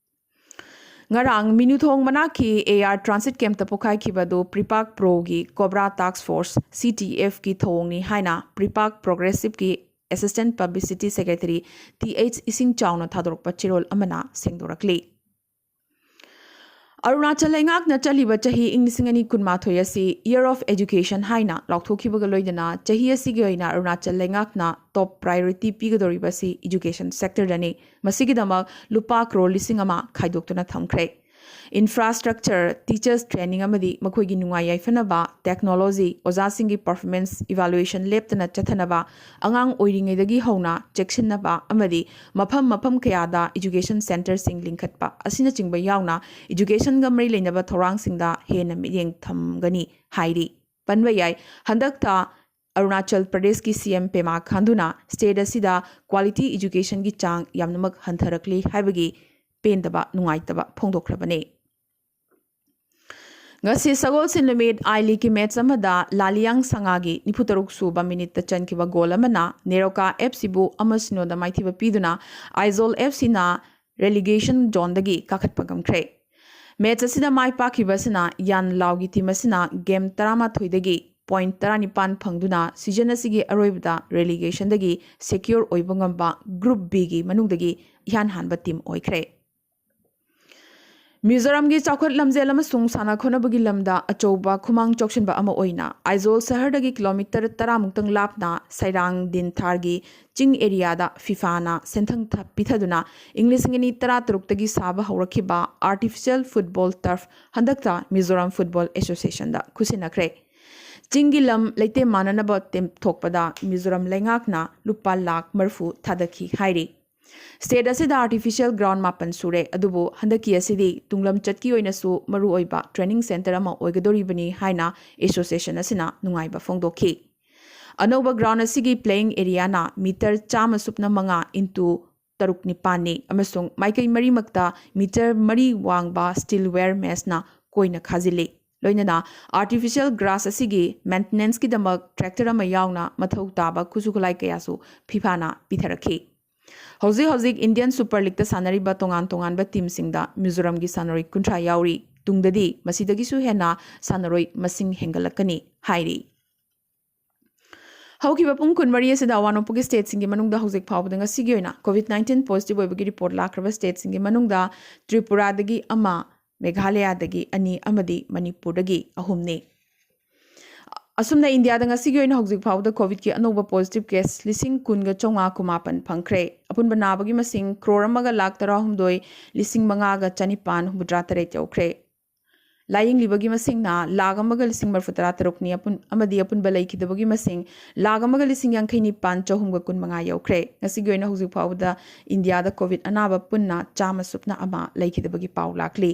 ꯉꯔꯥꯡ ꯃꯤꯅꯨꯊꯣꯡ ꯃꯅꯥꯛꯀꯤ AR transit campꯇ ꯄꯣꯛꯈꯥꯏꯈꯤꯕ ꯑꯗꯨ PREPAK Proꯒꯤ COBRA task force, CTFꯀꯤ ꯊꯧꯑꯣꯡꯅꯤ ꯍꯥꯏꯅ PREPAK Progressiveꯀꯤ assistant publicity secretary Th ꯏꯁꯤꯡ ꯆꯥꯎꯅ ꯊꯥꯗꯣꯔꯛꯄ ꯆꯦꯔꯣꯜ ꯑꯃꯅ ꯁꯦꯡꯗꯣꯔꯛꯂꯤ꯫ ꯑꯔꯨꯅꯥꯆꯜ ꯂꯩꯉꯥꯛꯅ ꯆꯠꯂꯤꯕ ꯆꯍꯤ ꯏꯪ ꯂꯤꯁꯤꯡ ꯑꯅꯤ ꯀꯨꯟꯃꯥꯊꯣꯏ ꯑꯁꯤ Year of Education ꯍꯥꯏꯅ ꯂꯥꯎꯊꯣꯛꯈꯤꯕꯒ ꯂꯣꯏꯅꯅ ꯆꯍꯤ ꯑꯁꯤꯒꯤ ꯑꯣꯏꯅ ꯑꯔꯨꯅꯥꯆꯜ ꯂꯩꯉꯥꯛꯅ top priority ꯄꯤꯒꯗꯧꯔꯤꯕ ꯑꯁꯤ education sectorꯗꯅꯤ꯫ ꯃꯁꯤꯒꯤꯗꯃꯛ ꯂꯨꯄꯥ ꯀ꯭ꯔꯣꯔ ꯂꯤꯁꯤꯡ ꯑꯃ ꯈꯥꯏꯗꯣꯛꯇꯨꯅ ꯊꯝꯈ꯭ꯔꯦ꯫ Infrastructure, teachers training ꯑꯃꯗꯤ ꯃꯈꯣꯏꯒꯤ ꯅꯨꯡꯉꯥꯏ ꯌꯥꯏꯐꯅꯕ technology, ꯑꯣꯖꯥꯁꯤꯡꯒꯤ performance evaluation ꯂꯦꯞꯇꯅ ꯆꯠꯊꯅꯕ, ꯑꯉꯥꯡ ꯑꯣꯏꯔꯤꯉꯩꯗꯒꯤ ꯍꯧꯅ ꯆꯦꯛꯁꯤꯟꯅꯕ ꯑꯃꯗꯤ ꯃꯐꯝ ꯃꯐꯝ ꯀꯌꯥꯗ education centreꯁꯤꯡ ꯂꯤꯡꯈꯠꯄ ꯑꯁꯤꯅꯆꯤꯡꯕ ꯌꯥꯎꯅ educationꯒ ꯃꯔꯤ ꯂꯩꯅꯕ ꯊꯧꯔꯥꯡꯁꯤꯡꯗ ꯍꯦꯟꯅ ꯃꯤꯠꯌꯦꯡ ꯊꯝꯒꯅꯤ ꯍꯥꯏꯔꯤ꯫ ꯄꯟꯕ ꯌꯥꯏ, ꯍꯟꯗꯛ ꯊꯥ ꯑꯔꯨꯅꯥꯆꯜ ꯄ꯭ꯔꯗꯦꯁꯀꯤ CM Pema Khanduꯅ state ꯑꯁꯤꯗ quality educationꯒꯤ ꯆꯥꯡ ꯌꯥꯝꯅꯃꯛ ꯍꯟꯊꯔꯛꯂꯤ ꯍꯥꯏꯕꯒꯤ ꯄꯦꯟꯗꯕ ꯅꯨꯡꯉꯥꯏꯇꯕ ꯐꯣꯡꯗꯣꯛꯈ꯭ꯔꯕꯅꯤ꯫ ꯉꯁꯤ ꯁꯒꯣꯜꯁꯦꯟ ꯅꯨꯃꯤꯠ I Leagueꯀꯤ match ꯑꯃꯗ ꯂꯥꯂꯤꯌꯥꯡ ꯁꯉꯥꯒꯤ ꯅꯤꯐꯨꯇꯔꯨꯛ ꯁꯨꯕ minuteꯇ ꯆꯟꯈꯤꯕ goal ꯑꯃꯅ ꯅꯦꯔꯣꯀꯥ FCꯕꯨ ꯑꯃ ꯁꯤꯅꯣꯗ ꯃꯥꯏꯊꯤꯕ ꯄꯤꯗꯨꯅ ꯑꯥꯏꯖꯣꯜ FCꯅ relegation zoneꯗꯒꯤ ꯀꯥꯈꯠꯄ ꯉꯝꯈ꯭ꯔꯦ꯫ Match ꯑꯁꯤꯗ ꯃꯥꯏ ꯄꯥꯛꯈꯤꯕ ꯑꯁꯤꯅ ꯌꯥꯟ ꯂꯥꯎꯒꯤ team ꯑꯁꯤꯅ game ꯇꯔꯥꯃꯥꯊꯣꯏꯗꯒꯤ point ꯇꯔꯥꯅꯤꯄꯥꯟ ꯐꯪꯗꯨꯅ season ꯑꯁꯤꯒꯤ ꯑꯔꯣꯏꯕꯗ relegationꯗꯒꯤ secure ꯑꯣꯏꯕ ꯉꯝꯕ Group Bꯒꯤ ꯃꯅꯨꯡꯗꯒꯤ ꯏꯍꯥꯟ ꯍꯥꯟꯕ team ꯑꯣꯏꯈ꯭ꯔꯦ꯫ ꯃꯤꯖꯣꯔꯥꯝꯒꯤ ꯆꯥꯎꯈꯠ ꯂꯝꯖꯦꯜ ꯑꯃꯁꯨꯡ ꯁꯥꯟꯅ ꯈꯣꯠꯅꯕꯒꯤ ꯂꯝꯗ ꯑꯆꯧꯕ ꯈꯨꯃꯥꯡ ꯆꯥꯎꯁꯤꯟꯕ ꯑꯃ ꯑꯣꯏꯅ ꯑꯥꯏꯖꯣꯜ ꯁꯍꯔꯗꯒꯤ ꯀꯤꯂꯣꯃꯤꯇꯔ ꯇꯔꯥꯃꯨꯛꯇꯪ ꯂꯥꯞꯅ ꯁꯩꯔꯥꯡ ꯗꯤꯟꯊꯥꯔꯒꯤ ꯆꯤꯡ ꯑꯦꯔꯤꯌꯥꯗ ꯐꯤꯐꯥꯅ ꯁꯦꯟꯊꯪ ꯊ- ꯄꯤꯊꯗꯨꯅ ꯏꯪ ꯂꯤꯁꯤꯡ ꯑꯅꯤ ꯇꯔꯥꯇꯔꯨꯛꯇꯒꯤ ꯁꯥꯕ ꯍꯧꯔꯛꯈꯤꯕ ꯑꯥꯔꯇꯤꯐꯤꯁꯤꯌꯦꯜ ꯐꯨꯠꯕꯣꯜ ꯇꯔꯐ ꯍꯟꯗꯛꯇ ꯃꯤꯖꯣꯔꯥꯝ ꯐꯨꯠꯕꯣꯜ ꯑꯦꯁꯣꯁꯤꯌꯦꯁꯟꯗ ꯈꯨꯠꯁꯤꯟꯅꯈ꯭ꯔꯦ꯫ ꯆꯤꯡꯒꯤ ꯂꯝ ꯂꯩꯇꯦꯝ ꯃꯥꯟꯅꯅꯕ ꯇꯦꯝꯊꯣꯛꯄꯗ ꯃꯤꯖꯣꯔꯥꯝ ꯂꯩꯉꯥꯛꯅ ꯂꯨꯄꯥ ꯂꯥꯈ ꯃꯔꯤꯐꯨ ꯊꯥꯗꯈꯤ ꯍꯥꯏꯔꯤ꯫ ꯁ꯭ꯇꯦꯠ ꯑꯁꯤꯗ ꯑꯥꯔꯇꯤꯐꯤꯁꯤꯌꯦꯜ ꯒ꯭ꯔꯥꯎꯟ ꯃꯥꯄꯟ ꯁꯨꯔꯦ, ꯑꯗꯨꯕꯨ ꯍꯟꯗꯛꯀꯤ ꯑꯁꯤꯗꯤ ꯇꯨꯡꯂꯝꯆꯠꯀꯤ ꯑꯣꯏꯅꯁꯨ ꯃꯔꯨꯑꯣꯏꯕ ꯇ꯭ꯔꯦꯅꯤꯡ ꯁꯦꯟꯇꯔ ꯑꯃ ꯑꯣꯏꯒꯗꯧꯔꯤꯕꯅꯤ ꯍꯥꯏꯅ ꯑꯦꯁꯣꯁꯤꯌꯦꯁꯟ ꯑꯁꯤꯅ ꯅꯨꯡꯉꯥꯏꯕ ꯐꯣꯡꯗꯣꯛꯈꯤ꯫ ꯑꯅꯧꯕ ꯒ꯭ꯔꯥꯎꯟ ꯑꯁꯤꯒꯤ ꯄ꯭ꯂꯦꯌꯤꯡ ꯑꯦꯔꯤꯌꯥꯅ ꯃꯤꯇꯔ ꯆꯥꯝꯃ ꯁꯨꯞꯅ ꯃꯉꯥ ꯏꯟꯇꯨ ꯇꯔꯨꯛ ꯅꯤꯄꯥꯟꯅꯤ ꯑꯃꯁꯨꯡ ꯃꯥꯏꯀꯩ ꯃꯔꯤꯃꯛꯇ ꯃꯤꯇꯔ ꯃꯔꯤ ꯋꯥꯡꯕ ꯁ꯭ꯇꯤꯜꯋꯦꯌꯔ ꯃꯦꯁꯅ ꯀꯣꯏꯅ ꯈꯥꯖꯤꯜꯂꯤ꯫ ꯂꯣꯏꯅꯅ ꯑꯥꯔꯇꯤꯐꯤꯁꯤꯌꯦꯜ ꯒ꯭ꯔꯥꯁ ꯑꯁꯤꯒꯤ ꯃꯦꯟꯇꯦꯅꯦꯟꯁꯀꯤꯗꯃꯛ ꯇ꯭ꯔꯦꯛꯇꯔ ꯑꯃ ꯌꯥꯎꯅ ꯃꯊꯧ ꯇꯥꯕ ꯈꯨꯠꯁꯨ ꯈꯨꯠꯂꯥꯏ ꯀꯌꯥꯁꯨ ꯐꯤꯐꯥꯅ ꯄꯤꯊꯔꯛꯈꯤ꯫ ꯍꯧꯖꯤꯛ ꯍꯧꯖꯤꯛ ꯏꯟꯗꯤꯌꯟ ꯁꯨꯄꯔ ꯂꯤꯒꯇ ꯁꯥꯟꯅꯔꯤꯕ ꯇꯣꯉꯥꯟ ꯇꯣꯉꯥꯟꯕ ꯇꯤꯝꯁꯤꯡꯗ ꯃꯤꯖꯣꯔꯥꯝꯒꯤ ꯁꯥꯟꯅꯔꯣꯏ ꯀꯨꯟꯊ꯭ꯔꯥ ꯌꯥꯎꯔꯤ꯫ ꯇꯨꯡꯗꯗꯤ ꯃꯁꯤꯗꯒꯤꯁꯨ ꯍꯦꯟꯅ ꯁꯥꯟꯅꯔꯣꯏ ꯃꯁꯤꯡ ꯍꯦꯟꯒꯠꯂꯛꯀꯅꯤ ꯍꯥꯏꯔꯤ꯫ ꯍꯧꯈꯤꯕ ꯄꯨꯡ ꯀꯨꯟꯃꯔꯤ ꯑꯁꯤꯗ ꯑꯋꯥ ꯅꯣꯡꯄꯣꯛꯀꯤ ꯁ꯭ꯇꯦꯠꯁꯤꯡꯒꯤ ꯃꯅꯨꯡꯗ ꯍꯧꯖꯤꯛ ꯐꯥꯎꯕꯗ ꯉꯁꯤꯒꯤ ꯑꯣꯏꯅ ꯀꯣꯚꯤꯗ ꯅꯥꯏꯟꯇꯤꯟ ꯄꯣꯖꯤꯇꯤꯚ ꯑꯣꯏꯕꯒꯤ ꯔꯤꯄꯣꯔꯠ ꯂꯥꯛꯈ꯭ꯔꯕ ꯁ꯭ꯇꯦꯠꯁꯤꯡꯒꯤ ꯃꯅꯨꯡꯗ ꯇ꯭ꯔꯤꯄꯨꯔꯥꯗꯒꯤ ꯑꯃ, ꯃꯦꯘꯥꯂꯌꯥꯗꯒꯤ ꯑꯅꯤ ꯑꯃꯗꯤ ꯃꯅꯤꯄꯨꯔꯗꯒꯤ ꯑꯍꯨꯝꯅꯤ꯫ ꯑꯁꯨꯝꯅ ꯏꯟꯗꯤꯌꯥꯗ ꯉꯁꯤꯒꯤ ꯑꯣꯏꯅ ꯍꯧꯖꯤꯛ ꯐꯥꯎꯕꯗ ꯀꯣꯚꯤꯗꯀꯤ ꯑꯅꯧꯕ ꯄꯣꯖꯤꯇꯤꯚ ꯀꯦꯁ ꯂꯤꯁꯤꯡ ꯀꯨꯟꯒ ꯆꯥꯝꯃꯉꯥ ꯀꯨꯟꯃꯥꯄꯟ ꯐꯪꯈ꯭ꯔꯦ꯫ ꯑꯄꯨꯟꯕ ꯅꯥꯕꯒꯤ ꯃꯁꯤꯡ ꯀ꯭ꯔꯣꯔ ꯑꯃꯒ ꯂꯥꯈ ꯇꯔꯥꯍꯨꯝꯗꯣꯏ ꯂꯤꯁꯤꯡ ꯃꯉꯥꯒ ꯆꯅꯤꯄꯥꯟ ꯍꯨꯝꯐꯨꯇꯔꯥ ꯇꯔꯦꯠ ꯌꯧꯈ꯭ꯔꯦ꯫ ꯂꯥꯌꯦꯡꯂꯤꯕꯒꯤ ꯃꯁꯤꯡꯅ ꯂꯥꯈ ꯑꯃꯒ ꯂꯤꯁꯤꯡ ꯃꯔꯤꯐꯨ ꯇꯔꯥ ꯇꯔꯨꯛꯅꯤ, ꯑꯄꯨꯟ-, ꯑꯃꯗꯤ ꯑꯄꯨꯟꯕ ꯂꯩꯈꯤꯗꯕꯒꯤ ꯃꯁꯤꯡ ꯂꯥꯈ ꯑꯃꯒ ꯂꯤꯁꯤꯡ ꯌꯥꯡꯈꯩ ꯅꯤꯄꯥꯟ ꯆꯍꯨꯝꯒ ꯀꯨꯟ ꯃꯉꯥ ꯌꯧꯈ꯭ꯔꯦ꯫ ꯉꯁꯤꯒꯤ ꯑꯣꯏꯅ ꯍꯧꯖꯤꯛ ꯐꯥꯎꯕꯗ ꯏꯟꯗꯤꯌꯥꯗ ꯀꯣꯚꯤꯗ ꯑꯅꯥꯕ ꯄꯨꯟꯅ ꯆꯥꯝꯃ ꯁꯨꯞꯅ ꯑꯃ ꯂꯩꯈꯤꯗꯕꯒꯤ ꯄꯥꯎ ꯂꯥꯛꯂꯤ꯫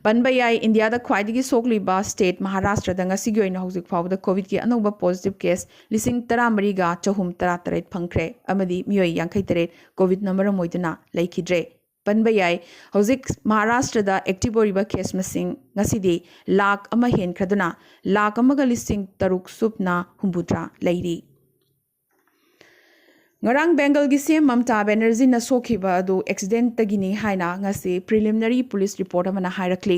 ꯄꯟꯕ ꯌꯥꯏ, ꯏꯟꯗꯤꯌꯥꯗ ꯈ꯭ꯋꯥꯏꯗꯒꯤ ꯁꯣꯛꯂꯤꯕ ꯁ꯭ꯇꯦꯠ ꯃꯍꯥꯔꯥꯁꯇ꯭ꯔꯗ ꯉꯁꯤꯒꯤ ꯑꯣꯏꯅ ꯍꯧꯖꯤꯛ ꯐꯥꯎꯕꯗ ꯀꯣꯚꯤꯗꯀꯤ ꯑꯅꯧꯕ ꯄꯣꯖꯤꯇꯤꯚ ꯀꯦꯁ ꯂꯤꯁꯤꯡ ꯇꯔꯥꯃꯔꯤꯒ ꯆꯍꯨꯝ ꯇꯔꯥꯇꯔꯦꯠ ꯐꯪꯈ꯭ꯔꯦ ꯑꯃꯗꯤ ꯃꯤꯑꯣꯏ ꯌꯥꯡꯈꯩ ꯇꯔꯦꯠ ꯀꯣꯚꯤꯗꯅ ꯃꯔꯝ ꯑꯣꯏꯗꯨꯅ ꯂꯩꯈꯤꯗ꯭ꯔꯦ꯫ ꯄꯟꯕ ꯌꯥꯏ, ꯍꯧꯖꯤꯛ ꯃꯍꯥꯔꯥꯁꯇ꯭ꯔꯗ ꯑꯦꯛꯇꯤꯚ ꯑꯣꯏꯔꯤꯕ ꯀꯦꯁ ꯃꯁꯤꯡ ꯉꯁꯤꯗꯤ ꯂꯥꯈ ꯑꯃ ꯍꯦꯟꯈ꯭ꯔꯗꯨꯅ ꯂꯥꯈ ꯑꯃꯒ ꯂꯤꯁꯤꯡ ꯇꯔꯨꯛ ꯁꯨꯞꯅ ꯍꯨꯝꯐꯨꯇꯔꯥ ꯂꯩꯔꯤ꯫ ꯉꯔꯥꯡ ꯕꯦꯡꯒꯜꯒꯤ ꯁꯤ ꯑꯦꯝ ꯃꯝꯇꯥ ꯕꯦꯅꯔꯖꯤꯅ ꯁꯣꯛꯈꯤꯕ ꯑꯗꯨ ꯑꯦꯛꯁꯤꯗꯦꯟꯠꯇꯒꯤꯅꯤ ꯍꯥꯏꯅ ꯉꯁꯤ ꯄ꯭ꯔꯤꯂꯤꯃꯤꯅꯔꯤ ꯄꯨꯂꯤꯁ ꯔꯤꯄꯣꯔꯠ ꯑꯃꯅ ꯍꯥꯏꯔꯛꯂꯤ꯫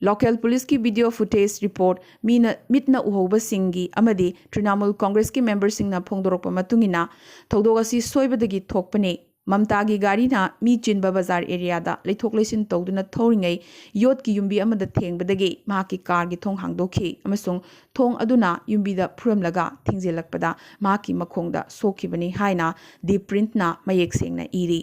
ꯂꯣꯀꯦꯜ ꯄꯨꯂꯤꯁꯀꯤ ꯚꯤꯗꯤꯑꯣ ꯐꯨꯇꯦꯖ ꯔꯤꯄꯣꯔꯠ, ꯃꯤꯅ, ꯃꯤꯠꯅ ꯎꯍꯧꯕꯁꯤꯡꯒꯤ ꯑꯃꯗꯤ ꯇ꯭ꯔꯤꯅꯥꯃꯨꯜ ꯀꯣꯡꯒ꯭ꯔꯦꯁꯀꯤ ꯃꯦꯝꯕꯔꯁꯤꯡꯅ ꯐꯣꯡꯗꯣꯔꯛꯄ ꯃꯇꯨꯡ ꯏꯟꯅ ꯊꯧꯗꯣꯛ ꯑꯁꯤ ꯁꯣꯏꯕꯗꯒꯤ ꯊꯣꯛꯄꯅꯤ꯫ ꯃꯝꯇꯥꯒꯤ ꯒꯥꯔꯤꯅ ꯃꯤ ꯆꯤꯟꯕ ꯕꯖꯥꯔ ꯑꯦꯔꯤꯌꯥꯗ ꯂꯩꯊꯣꯛ ꯂꯩꯁꯤꯟ ꯇꯧꯗꯨꯅ ꯊꯧꯔꯤꯉꯩ ꯌꯣꯠꯀꯤ ꯌꯨꯝꯕꯤ ꯑꯃꯗ ꯊꯦꯡꯕꯗꯒꯤ ꯃꯍꯥꯛꯀꯤ ꯀꯥꯔꯒꯤ ꯊꯣꯡ ꯍꯥꯡꯗꯣꯛꯈꯤ ꯑꯃꯁꯨꯡ ꯊꯣꯡ ꯑꯗꯨꯅ ꯌꯨꯝꯕꯤꯗ ꯐꯨꯔꯝꯂꯒ ꯊꯤꯡꯖꯤꯜꯂꯛꯄꯗ ꯃꯍꯥꯛꯀꯤ ꯃꯈꯣꯡꯗ ꯁꯣꯛꯈꯤꯕꯅꯤ ꯍꯥꯏꯅ ꯗꯤ ꯄ꯭ꯔꯤꯟꯠꯅ ꯃꯌꯦꯛ ꯁꯦꯡꯅ ꯏꯔꯤ꯫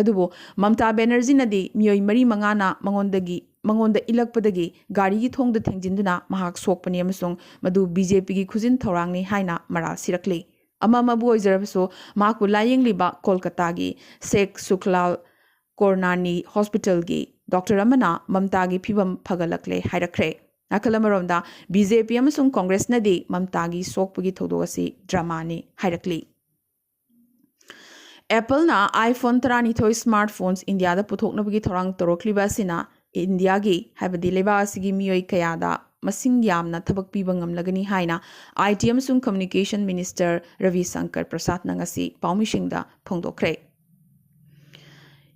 ꯑꯗꯨꯕꯨ ꯃꯝꯇꯥ ꯕꯦꯅꯔꯖꯤꯅꯗꯤ ꯃꯤꯑꯣꯏ ꯃꯔꯤ ꯃꯉꯥꯅ ꯃꯉꯣꯟꯗꯒꯤ ꯃꯉꯣꯟꯗ ꯏꯜꯂꯛꯄꯗꯒꯤ ꯒꯥꯔꯤꯒꯤ ꯊꯣꯡꯗ ꯊꯦꯡꯖꯤꯟꯗꯨꯅ ꯃꯍꯥꯛ ꯁꯣꯛꯄꯅꯤ ꯑꯃꯁꯨꯡ ꯃꯗꯨ ꯕꯤ ꯖꯦ ꯄꯤꯒꯤ ꯈꯨꯖꯤꯟ ꯊꯧꯔꯥꯡꯅꯤ ꯍꯥꯏꯅ ꯃꯔꯥꯜ ꯁꯤꯔꯛꯂꯤ꯫ ꯑꯃ ꯑꯃꯕꯨ ꯑꯣꯏꯖꯔꯕꯁꯨ, ꯃꯍꯥꯛꯄꯨ ꯂꯥꯌꯦꯡꯂꯤꯕ ꯀꯣꯜꯀꯇꯥꯒꯤ ꯁꯦꯈ ꯁꯨꯈꯂꯥꯜ ꯀꯣꯔꯅꯥꯅꯤ ꯍꯣꯁꯄꯤꯇꯥꯜꯒꯤ ꯗꯣꯛꯇꯔ ꯑꯃꯅ ꯃꯝꯇꯥꯒꯤ ꯐꯤꯚꯝ ꯐꯒꯠꯂꯛꯂꯦ ꯍꯥꯏꯔꯛꯈ꯭ꯔꯦ꯫ ꯅꯥꯀꯜ ꯑꯃꯔꯣꯝꯗ, ꯕꯤ ꯖꯦ ꯄꯤ ꯑꯃꯁꯨꯡ ꯀꯣꯡꯒ꯭ꯔꯦꯁꯅꯗꯤ ꯃꯝꯇꯥꯒꯤ ꯁꯣꯛꯄꯒꯤ ꯊꯧꯗꯣꯛ ꯑꯁꯤ ꯗ꯭ꯔꯃꯥꯅꯤ ꯍꯥꯏꯔꯛꯂꯤ꯫ ꯑꯦꯄꯜꯅ iPhone ꯇꯔꯥꯅꯤꯊꯣꯏ ꯁ꯭ꯃꯥꯔꯠ ꯐꯣꯟꯁ ꯏꯟꯗꯤꯌꯥꯗ ꯄꯨꯊꯣꯛꯅꯕꯒꯤ ꯊꯧꯔꯥꯡ ꯇꯧꯔꯛꯂꯤꯕ ꯑꯁꯤꯅ ꯏꯟꯗꯤꯌꯥꯒꯤ, ꯍꯥꯏꯕꯗꯤ ꯂꯩꯕꯥꯛ ꯑꯁꯤꯒꯤ ꯃꯤꯑꯣꯏ ꯀꯌꯥꯗ ꯃꯁꯤꯡ ꯌꯥꯝꯅ ꯊꯕꯛ ꯄꯤꯕ ꯉꯝꯂꯒꯅꯤ ꯍꯥꯏꯅ ꯑꯥꯏ ꯇꯤ ꯑꯃꯁꯨꯡ ꯀꯝꯃ꯭ꯌꯨꯅꯤꯀꯦꯁꯟ ꯃꯤꯅꯤꯁꯇꯔ ꯔꯕꯤ ꯁꯪꯀꯔ ꯄ꯭ꯔꯁꯥꯗꯅ ꯉꯁꯤ ꯄꯥꯎꯃꯤꯁꯤꯡꯗ ꯐꯣꯡꯗꯣꯛꯈ꯭ꯔꯦ꯫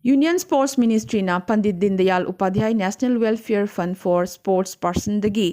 ꯌꯨꯅꯤꯌꯟ ꯁ꯭ꯄꯣꯔꯠꯁ ꯃꯤꯅꯤꯁꯇ꯭ꯔꯤꯅ Pandit Deendayal Upadhyay national welfare fund for sports ꯄꯔꯁꯟꯗꯒꯤ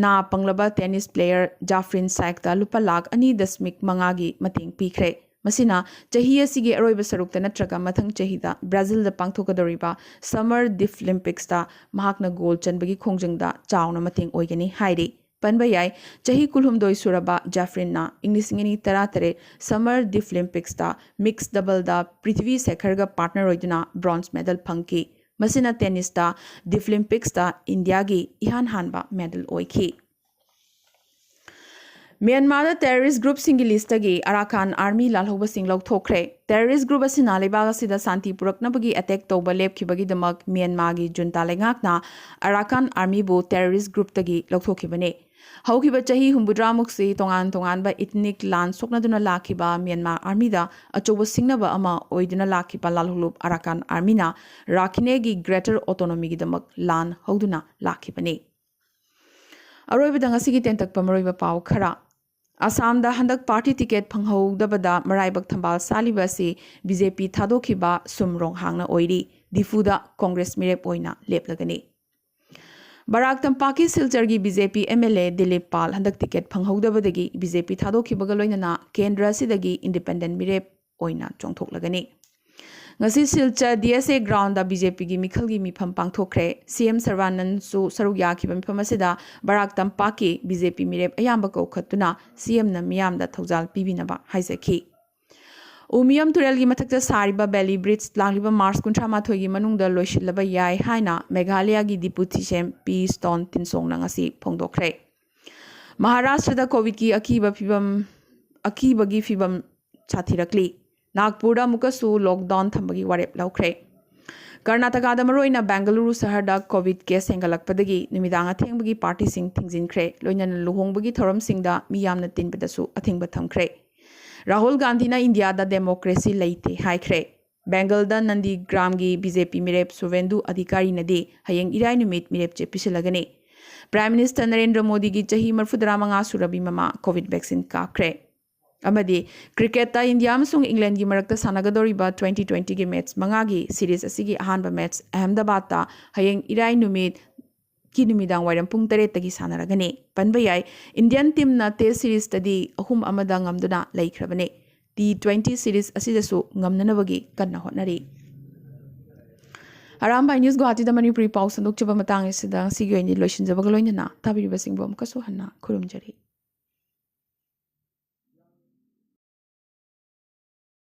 ꯅꯥ ꯄꯪꯂꯕ ꯇꯦꯅꯤꯁ ꯄ꯭ꯂꯦꯌꯔ ꯖꯥꯐ꯭ꯔꯤꯟ ꯁꯥꯏꯛꯇ ꯂꯨꯄꯥ ꯂꯥꯈ ꯑꯅꯤ ꯗꯁꯃꯤꯛ ꯃꯉꯥꯒꯤ ꯃꯇꯦꯡ ꯄꯤꯈ꯭ꯔꯦ꯫ ꯃꯁꯤꯅ ꯆꯍꯤ ꯑꯁꯤꯒꯤ ꯑꯔꯣꯏꯕ ꯁꯔꯨꯛꯇ ꯅꯠꯇ꯭ꯔꯒ ꯃꯊꯪ ꯆꯍꯤꯗ ꯕ꯭ꯔꯥꯖꯤꯜꯗ ꯄꯥꯡꯊꯣꯛꯀꯗꯧꯔꯤꯕ ꯁꯝꯃꯔ ꯗꯤꯐꯂꯤꯝꯄꯤꯛꯁꯇ ꯃꯍꯥꯛꯅ ꯒꯣꯜ ꯆꯟꯕꯒꯤ ꯈꯣꯡꯖꯪꯗ ꯆꯥꯎꯅ ꯃꯇꯦꯡ ꯑꯣꯏꯒꯅꯤ ꯍꯥꯏꯔꯤ꯫ ꯄꯟꯕ ꯌꯥꯏ, ꯆꯍꯤ ꯀꯨꯟꯍꯨꯝꯗꯣꯏ ꯁꯨꯔꯕ ꯖꯥꯐ꯭ꯔꯤꯟꯅ ꯏꯪ ꯂꯤꯁꯤꯡ ꯑꯅꯤ ꯇꯔꯥꯇꯔꯦꯠ ꯁꯝꯃꯔ ꯗꯤꯐꯂꯤꯝꯄꯤꯛꯁꯇ ꯃꯤꯛꯁ ꯗꯕꯜꯗ ꯄ꯭ꯔꯤꯊꯤꯚꯤ ꯁꯦꯈꯔꯒ ꯄꯥꯔꯠꯅꯔ ꯑꯣꯏꯗꯨꯅ ꯕ꯭ꯔꯣꯟꯖ ꯃꯦꯗꯜ ꯐꯪꯈꯤ꯫ ꯃꯁꯤꯅ ꯇꯦꯅꯤꯁꯇ ꯗꯤꯐꯂꯤꯝꯄꯤꯛꯁꯇ ꯏꯟꯗꯤꯌꯥꯒꯤ ꯏꯍꯥꯟ ꯍꯥꯟꯕ ꯃꯦꯗꯜ ꯑꯣꯏꯈꯤ꯫ ꯃ꯭ꯌꯥꯟꯃꯥꯔꯗ ꯇꯦꯔꯣꯔꯤꯁ ꯒ꯭ꯔꯨꯞꯁꯤꯡꯒꯤ ꯂꯤꯁꯇꯒꯤ ꯑꯔꯥꯀꯥꯟ ꯑꯥꯔꯃꯤ ꯂꯥꯜꯍꯧꯕꯁꯤꯡ ꯂꯧꯊꯣꯛꯈ꯭ꯔꯦ꯫ ꯇꯦꯔꯣꯔꯤꯁ ꯒ꯭ꯔꯨꯞ ꯑꯁꯤꯅ ꯂꯩꯕꯥꯛ ꯑꯁꯤꯗ ꯁꯥꯟꯇꯤ ꯄꯨꯔꯛꯅꯕꯒꯤ ꯑꯦꯇꯦꯛ ꯇꯧꯕ ꯂꯦꯞꯈꯤꯕꯒꯤꯗꯃꯛ ꯃ꯭ꯌꯥꯟꯃꯥꯔꯒꯤ ꯖꯨꯟꯇꯥ ꯂꯩꯉꯥꯛꯅ ꯑꯔꯥꯀꯥꯟ ꯑꯥꯔꯃꯤꯕꯨ ꯇꯦꯔꯣꯔꯤꯁ ꯒ꯭ꯔꯨꯞꯇꯒꯤ ꯂꯧꯊꯣꯛꯈꯤꯕꯅꯤ꯫ ꯍꯧꯈꯤꯕ ꯆꯍꯤ ꯍꯨꯝꯐꯨꯇꯔꯥꯃꯨꯛꯁꯤ ꯇꯣꯉꯥꯟ ꯇꯣꯉꯥꯟꯕ ꯏꯊꯅꯤꯛ ꯂꯥꯟ ꯁꯣꯛꯅꯗꯨꯅ ꯂꯥꯛꯈꯤꯕ ꯃ꯭ꯌꯥꯟꯃꯥꯔ ꯑꯥꯔꯃꯤꯗ ꯑꯆꯧꯕ ꯁꯤꯡꯅꯕ ꯑꯃ ꯑꯣꯏꯗꯨꯅ ꯂꯥꯛꯈꯤꯕ ꯂꯥꯜꯍꯧꯂꯨꯞ ꯑꯔꯥꯀꯥꯟ ꯑꯥꯔꯃꯤꯅ ꯔꯥꯈꯤꯅꯦꯒꯤ ꯒ꯭ꯔꯦꯇꯔ ꯑꯣꯇꯣꯅꯣꯃꯤꯒꯤꯗꯃꯛ ꯂꯥꯟ ꯍꯧꯗꯨꯅ ꯂꯥꯛꯈꯤꯕꯅꯤ꯫ ꯑꯔꯣꯏꯕꯗ ꯉꯁꯤꯒꯤ ꯇꯦꯟꯇꯛꯄ ꯃꯔꯨꯑꯣꯏꯕ ꯄꯥꯎ ꯈꯔ꯫ ꯑꯁꯥꯝꯗ ꯍꯟꯗꯛ ꯄꯥꯔꯇꯤ ꯇꯤꯀꯦꯠ ꯐꯪꯍꯧꯗꯕꯗ ꯃꯔꯥꯏꯕꯛ ꯊꯝꯕꯥꯜ ꯁꯥꯠꯂꯤꯕ ꯑꯁꯤ ꯕꯤ ꯖꯦ ꯄꯤ ꯊꯥꯗꯣꯛꯈꯤꯕ ꯁꯨꯝ ꯔꯣꯡꯍꯥꯡꯅ ꯑꯣꯏꯔꯤ꯫ ꯗꯤꯐꯨꯗ ꯀꯣꯡꯒ꯭ꯔꯦꯁ ꯃꯤꯔꯦꯞ ꯑꯣꯏꯅ ꯂꯦꯞꯂꯒꯅꯤ꯫ ꯕꯔꯥꯛ ꯇꯝꯄꯥꯛꯀꯤ ꯁꯤꯜꯆꯔꯒꯤ B J P M L A Dilip Paul ꯍꯟꯗꯛ ꯇꯤꯀꯦꯠ ꯐꯪꯍꯧꯗꯕꯗꯒꯤ ꯕꯤ ꯖꯦ ꯄꯤ ꯊꯥꯗꯣꯛꯈꯤꯕꯒ ꯂꯣꯏꯅꯅ ꯀꯦꯟꯗ꯭ꯔ ꯑꯁꯤꯗꯒꯤ ꯏꯟꯗꯤꯄꯦꯟꯗꯦꯟ ꯃꯤꯔꯦꯞ ꯑꯣꯏꯅ ꯆꯣꯡꯊꯣꯛꯂꯒꯅꯤ꯫ ꯉꯁꯤ Silchar D S A ground B J ꯄꯤꯒꯤ ꯃꯤꯈꯜꯒꯤ ꯃꯤꯐꯝ ꯄꯥꯡꯊꯣꯛꯈ꯭ꯔꯦ꯫ ꯁꯤ ꯑꯦꯝ ꯁꯔꯕꯥꯅꯟꯗꯁꯨ ꯁꯔꯨꯛ ꯌꯥꯈꯤꯕ ꯃꯤꯐꯝ ꯑꯁꯤꯗ ꯕꯔꯥꯛ ꯇꯝꯄꯥꯛꯀꯤ ꯕꯤ ꯖꯦ ꯄꯤ ꯃꯤꯔꯦꯞ ꯑꯌꯥꯝꯕ ꯀꯧꯈꯠꯇꯨꯅ ꯁꯤ ꯑꯦꯝꯅ ꯃꯤꯌꯥꯝꯗ ꯊꯧꯖꯥꯜ ꯄꯤꯕꯤꯅꯕ ꯍꯥꯏꯖꯈꯤ꯫ ꯎꯃꯤꯌꯝ ꯇꯨꯔꯦꯜꯒꯤ ꯃꯊꯛꯇ ꯁꯥꯔꯤꯕ ꯕꯦꯂꯤ ꯕ꯭ꯔꯤꯖ ꯂꯥꯛꯂꯤꯕ ꯃꯥꯔꯆ ꯀꯨꯟꯊ꯭ꯔꯥ ꯃꯥꯊꯣꯏꯒꯤ ꯃꯅꯨꯡꯗ ꯂꯣꯏꯁꯤꯜꯂꯕ ꯌꯥꯏ ꯍꯥꯏꯅ ꯃꯦꯘꯥꯂꯌꯥꯒꯤ ꯗꯤꯄꯨꯇꯤ ꯁꯤ ꯑꯦꯝ ꯄꯤ ꯁ꯭ꯇꯣꯟ ꯇꯤꯟꯁꯣꯡꯅ ꯉꯁꯤ ꯐꯣꯡꯗꯣꯛꯈ꯭ꯔꯦ꯫ ꯃꯍꯥꯔꯥꯁꯇ꯭ꯔꯗ ꯀꯣꯚꯤꯗꯀꯤ ꯑꯀꯤꯕ ꯐꯤꯕꯝ ꯑꯀꯤꯕꯒꯤ ꯐꯤꯕꯝ ꯁꯥꯊꯤꯔꯛꯂꯤ꯫ ꯅꯥꯒꯄꯨꯔꯗ ꯑꯃꯨꯛꯀꯁꯨ ꯂꯣꯛꯗꯥꯎꯟ ꯊꯝꯕꯒꯤ ꯋꯥꯔꯦꯞ ꯂꯧꯈ꯭ꯔꯦ꯫ ꯀꯔꯅꯥꯇꯀꯥꯗ ꯃꯔꯨꯑꯣꯏꯅ ꯕꯦꯡꯒꯂꯨꯔꯨ ꯁꯍꯔꯗ ꯀꯣꯚꯤꯗ ꯀꯦꯁ ꯍꯦꯟꯒꯠꯂꯛꯄꯗꯒꯤ ꯅꯨꯃꯤꯗꯥꯡ ꯑꯊꯦꯡꯕꯒꯤ ꯄꯥꯔꯇꯤꯁꯤꯡ ꯊꯤꯡꯖꯤꯟꯈ꯭ꯔꯦ꯫ ꯂꯣꯏꯅꯅ ꯂꯨꯍꯣꯡꯕꯒꯤ ꯊꯧꯔꯝꯁꯤꯡꯗ ꯃꯤ ꯌꯥꯝꯅ ꯇꯤꯟꯕꯗꯁꯨ ꯑꯊꯤꯡꯕ ꯊꯝꯈ꯭ꯔꯦ꯫ ꯔꯥꯍꯨꯜ ꯒꯥꯟꯙꯤꯅ ꯏꯟꯗꯤꯌꯥꯗ ꯗꯦꯃꯣꯀ꯭ꯔꯦꯁꯤ ꯂꯩꯇꯦ ꯍꯥꯏꯈ꯭ꯔꯦ꯫ ꯕꯦꯡꯒꯜꯗ ꯅꯟꯗꯤꯒ꯭ꯔꯥꯝꯒꯤ ꯕꯤ ꯖꯦ ꯄꯤ ꯃꯤꯔꯦꯞ ꯁꯨꯚꯦꯟꯗꯨ ꯑꯙꯤꯀꯥꯔꯤꯅꯗꯤ ꯍꯌꯦꯡ ꯏꯔꯥꯏ ꯅꯨꯃꯤꯠ ꯃꯤꯔꯦꯞ ꯆꯦ ꯄꯤꯁꯤꯜꯂꯒꯅꯤ꯫ ꯄ꯭ꯔꯥꯏꯝ ꯃꯤꯅꯤꯁꯇꯔ ꯅꯔꯦꯟꯗ꯭ꯔ ꯃꯣꯗꯤꯒꯤ ꯆꯍꯤ ꯃꯔꯤꯐꯨꯇꯔꯥ ꯃꯉꯥ ꯁꯨꯔꯕꯤ ꯃꯃꯥ ꯀꯣꯚꯤꯗ ꯚꯦꯛꯁꯤꯟ ꯀꯥꯞꯈ꯭ꯔꯦ꯫ ꯑꯃꯗꯤ ꯀ꯭ꯔꯤꯀꯦꯠꯇ ꯏꯟꯗꯤꯌꯥ ꯑꯃꯁꯨꯡ ꯏꯪꯂꯦꯟꯒꯤ ꯃꯔꯛꯇ ꯁꯥꯟꯅꯒꯗꯧꯔꯤꯕ ꯇ꯭ꯋꯦꯟꯇꯤ ꯇ꯭ꯋꯦꯟꯇꯤꯒꯤ ꯃꯦꯠꯆ ꯃꯉꯥꯒꯤ ꯁꯤꯔꯤꯖ ꯑꯁꯤꯒꯤ ꯑꯍꯥꯟꯕ ꯃꯦꯠꯆ ꯑꯍꯃꯗꯥꯕꯥꯗꯇ ꯍꯌꯦꯡ ꯏꯔꯥꯏ ꯅꯨꯃꯤꯠꯀꯤ ꯅꯨꯃꯤꯗꯥꯡ ꯋꯥꯏꯔꯝ ꯄꯨꯡ ꯇꯔꯦꯠꯇꯒꯤ ꯁꯥꯟꯅꯔꯒꯅꯤ꯫ ꯄꯟꯕ ꯌꯥꯏ, ꯏꯟꯗꯤꯌꯟ ꯇꯤꯝꯅ ꯇꯦꯁ ꯁꯤꯔꯤꯖꯇꯗꯤ ꯑꯍꯨꯝ ꯑꯃꯗ ꯉꯝꯗꯨꯅ ꯂꯩꯈ꯭ꯔꯕꯅꯤ꯫ ꯇꯤ ꯇ꯭ꯋꯦꯟꯇꯤ ꯁꯤꯔꯤꯖ ꯑꯁꯤꯗꯁꯨ ꯉꯝꯅꯅꯕꯒꯤ ꯀꯟꯅ ꯍꯣꯠꯅꯔꯤ꯫ ꯑꯔꯥꯝꯕꯥꯏ ꯅ꯭ꯌꯨꯁ ꯒꯨꯋꯥꯍꯥꯇꯤꯗ ꯃꯅꯤꯄꯨꯔꯤ ꯄꯥꯎ ꯁꯟꯗꯣꯛꯆꯕ ꯃꯇꯥꯡ ꯑꯁꯤꯗ ꯉꯁꯤꯒꯤ ꯑꯣꯏꯅꯗꯤ ꯂꯣꯏꯁꯤꯟꯖꯕꯒ ꯂꯣꯏꯅꯅ ꯇꯥꯕꯤꯔꯤꯕꯁꯤꯡꯕꯨ ꯑꯃꯨꯛꯀꯁꯨ ꯍꯟꯅ ꯈꯨꯔꯨꯝꯖꯔꯤ꯫